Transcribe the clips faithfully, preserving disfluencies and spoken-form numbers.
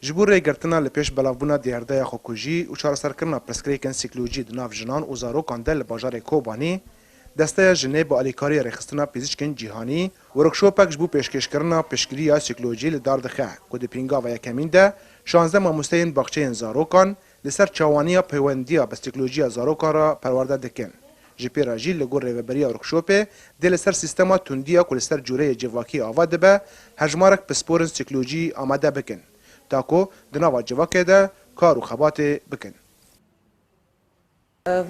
Ji bo rêgirtina li pêş belavbûna diyardeya xwekujî û çareserkirina pirsgirêkên sîkolojî di nav jinan û zarokan de li bajarê Kobanî, Desteya Jinê bi alîkariyê Rêxistina Pîzîşkên Cîhanî workshopek ji bo pêşkêşkirina piştgiriya sîkolojî li dar dixe ku di pîngava yekemîn de şazdeh mamosteyên baxçeyên zarokan li ser çawaniya peywendiya bi sîkolojiya zarokan re perwerde dikin. Ji pê re jî li gor rêveberiya workshopê dê li ser sîstema tundiya ku li ser cûreyê civakî ava dibe, hejmarek pisporin sîkolojî amade bikin, ta ku di nava civakê de kar û xebatê bikin.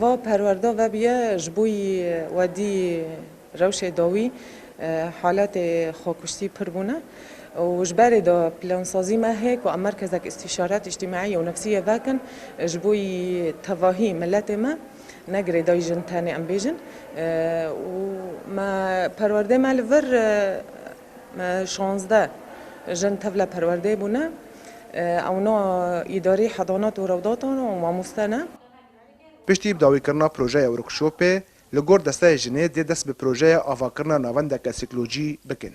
Va perwerda vebiye ji bo yî wedî rewşê dawî, e, haletê xwekuştî pir bûne û ji berê de plansazî me heye ku em merkezek îstîşaret îctîmaî û nefsî yê vekin ji bo yî tevahî miletê me, ne girêdayî jin tenê em bêjin. E, û me perwerdê me li vir, e, me şazdeh jin tevle perwerdê bûne. E, ewna îdarî hedanat û rewdatan û mamoste ne. Piştî bi dawîkirina projeya workshopê, li gor Desteya Jinê dê dest bi projeya avakirina navendeke sîkolojî bikin.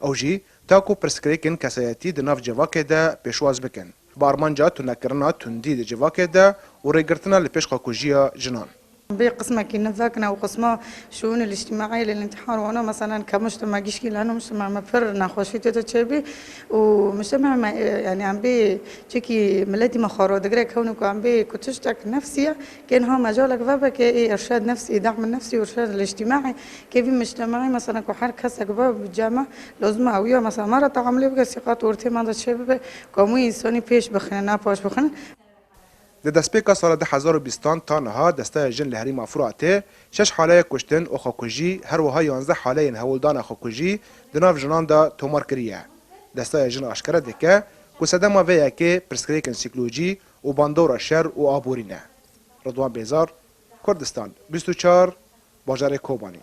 Ew jî, ta ku pirsgirêkên kesayetî di nav civakê de pêşwaz bikin, bi armanca tunekirina tundî di civakê de û rêgirtina li pêş xwekujiya jinan. Bê qismekî nivekine û qisma şûnil îctîmaî lê lintihar wana, meselen, ke mujtema gişkî leno mujtema me pir nexweşî tê de çêbî û mujtema me, e, yani em bê çikî miletî me xwe radigire kewne ku em bê ku tiştek nefsî ye, kê niha mecalek vebe ke ê irşad nefsî, damin nefsî û irşad îctîmaî, ke vî mujtemaî, meselen, ku her kesek be bi cema, lazim e ew ya, mesela, me re teamulê bike, sîqat ortê me de çêbibe, ku hemû însanî pêş bixine, ne paş bixine. Di destpêka sala du hezar û bîstan ta niha Desteya Jin li herêma Furatê şeş haleyê kuştin û xwekujî, her wiha yanzdeh haleyên hewldana xwekujî di nav jinan de tomar kiriye. Desteya Jin aşkere dike ku sedema vê yekê pirsgirêkên sîkolojî û bandora şer û aborî ne. Ridwan Bêzar, Kurdistan bîst û çar, bajarê Kobanî.